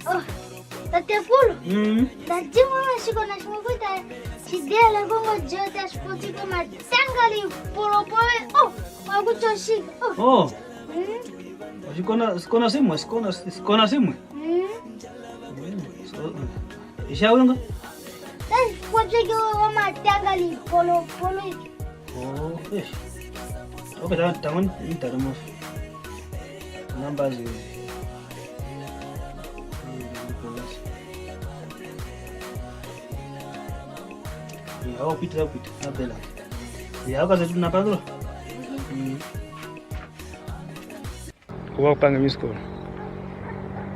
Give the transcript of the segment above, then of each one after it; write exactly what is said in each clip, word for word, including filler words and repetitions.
Oh, Tata Pulu. Mm. Nda timo na shikona shimwe kuta shidela kongo jota shipotiko matanga li polo polo. Oh, wakuchoshika. Oh. Oh. Mm. Shikona, shikona shimwe, shikona, shikona shimwe. Mm. So, isha unga? Sasa kwa cheke wa matanga li polo polo. Oh, eish. Okay, ta, ta, ni tata mo. Numbers. Ya, upita, upita, na bela. Ya, ukaze tu na paglo. Mm. Kuba kupanga miss call.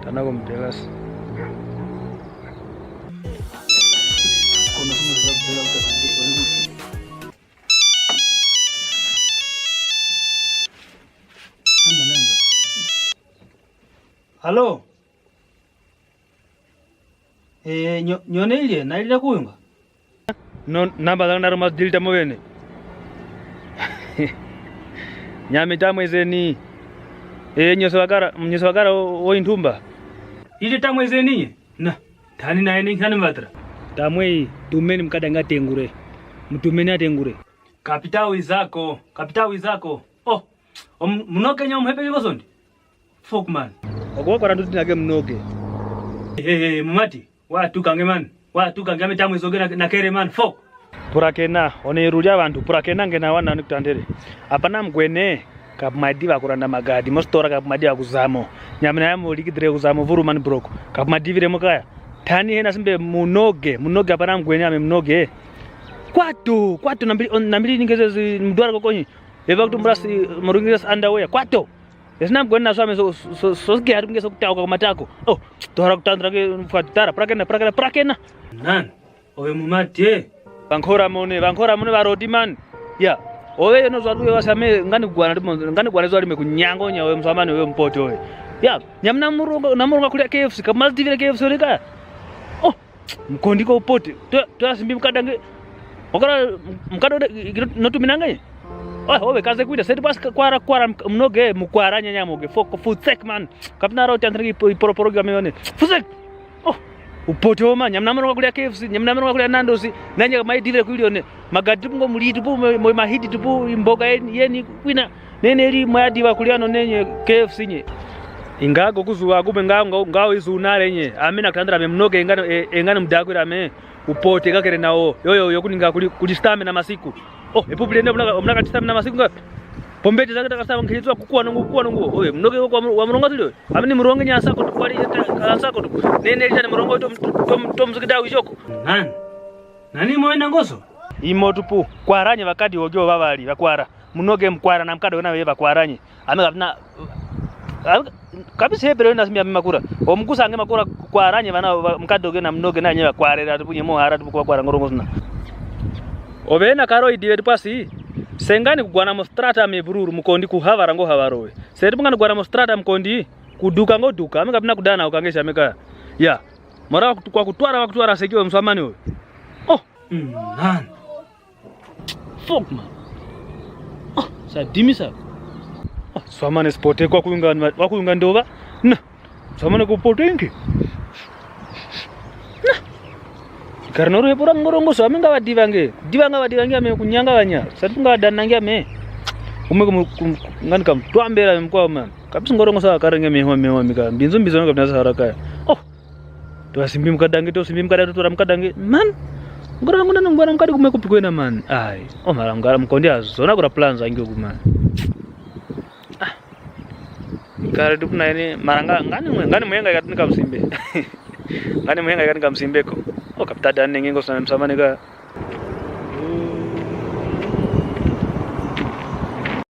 Tana ko mtelas. Kuna simu za bela utakandika. Namba, namba. Halo. Eh, nyo-, nyone ilye, na ilye kuyunga. No, namba zanga naro mas delete mo bene. Nyame tamwe zeni. Eh, nyose wakara, nyose wakara o, o intumba. Ilye tamwe zeni. Na, tani na ene nkani mbatra. Tamwe, tumeni mkadange atengure. Mtumeni atengure. Kapita wizako, kapita wizako. Oh, om-, mnoge nya omhepe nyengo sondi. Fuck, man. Oko wakwara nduti nake mnoge. Hey, hey, hey, mumati. Watukange, man. Watukange, ame tamwe zoge na, na kere, man. Fuck. Purakena, one irulya bantu. Purakena ngena wana ni kutandere. Apana mgwene, kapumadiva kuranda magadi. Mostora kapumadiva kuzamo. Nyamina ya mulikidire kuzamo, vuru man broko. Kapumadiviremo kaya. Tani hena simbe mnoge. Mnoge apana mgwene ame mnoge. Kwato, kwato nambili, on-, nambili ningeze zi mdwara kokonyi. Eva kutumbura si, murungire si underwear. Kwato. Esi namgwene naso ame so, so, so, so, sike hatunge so kutauka kumatako. Oh, tora kutandra ke mfwa tara, purakena, purakena, purakena. Nan, owe mumati, eh? Bankhora mone, bankhora mone barodi man. Ya. Owe yeno zwalu ye wasame, ngani gwana, ngani gwana zwalu me kunyango nya owe msamane owe mpote owe. Ya, nyam namuronga, namuronga kulya K F C, kamazi tivile K F C olika. Oh, mkondi ko upote. Twa, twa simbi mkadange. Okara mkado de, no tuminange. Oh, owe kaze kwita. Seti pas kwara, kwara mk-, mnoge, mukwara nyanya moge. Fo, fusek, man. Kapina ro tiantriki ipo-, iporoporo ga meone. Fusek. Oh, upote oma. Nyamna mronga kulia K F C, nyamna mronga kulia Nando's. Nanya mai dire kwili one. Magadi tupu ngo muli tupu, mo, mo mahidi tupu, imboga yeni, yeni kwina. Nene ili mwadi wa kuliano nenye K F C nye. Inga ko kuzuwa kume nga, nga, nga izu nale nye. Amina kutandra me mnoge engano, e, engano mdakwira me. Upote kakere nao. Yo, yo, yo kuninga kuli, kuli stamina masiku. Oh, epupile ne mnaka, mnaka stamina masiku nga. Pombete zake taka stamina nkilizwa kukuwa nungu, kukuwa nungu. Oye, mnoge kwa mru-, wa mronga tulio. Amini mronge nya sako tu, kwali ta-, ka sako tu. Nene ili tani mrongo tom, tom, tom zikida wijoko. Nani? Nani mwena ngoso? Imo tupu, kwaranye bakadi ogyo babali, bakwara. Mnoge mkwara na mkado na we bakwaranye. Ame kapina, ame, kapisa hepero na simbi ame makura. Omukusa ange makura kwaranye bana ba-, mkado ge na mnoge na nye bakwarera tupu nye mohara tupu kwakwara ngorongo suna. Obena karo idiwe tupasi. Sengani kugwana mo strata me bururu mkondi kuhavara ngo havara owe. Seti mungani kugwana mo strata mkondi kuduka ngo duka. Ame kapina kudana ukangesha meka. Ya. Mara kwa kutwara, kwa kutwara seki owe mswamani owe. Oh. Mm, man. Fuck, man. Oh, sa dimi sa. Oh, mswamani sipote kwa kuyunga, kwa kuyunga ndova. Na. Mswamani kupote inki. Na. Karnoro hepura ngorongo so, ame nga badivange. Divanga badivange ame kunyanga banya. Sati nga badanange ame. Ume kum-, kum-, ngani kamtwambera mkwa man. Kapisa ngorongo sa karenge mehwa mehwa mika. Mbinzu mbinzu nga binaza haraka. Oh. Twasimbi mkadange, twasimbi mkadange, twatwara mkadange. Man. Ngora ngona ngora mkadi kume kupi kwena man. Ai. O mara ngara mkondi azona kura plans angi ku man. Ah. Kare dupuna ini mara nga, ngani mwe-, ngani mwenga ikati nikamsimbe. Ngani mwenga ikati nikamsimbe ko. O kapita dani ngingo sana mswamani ka.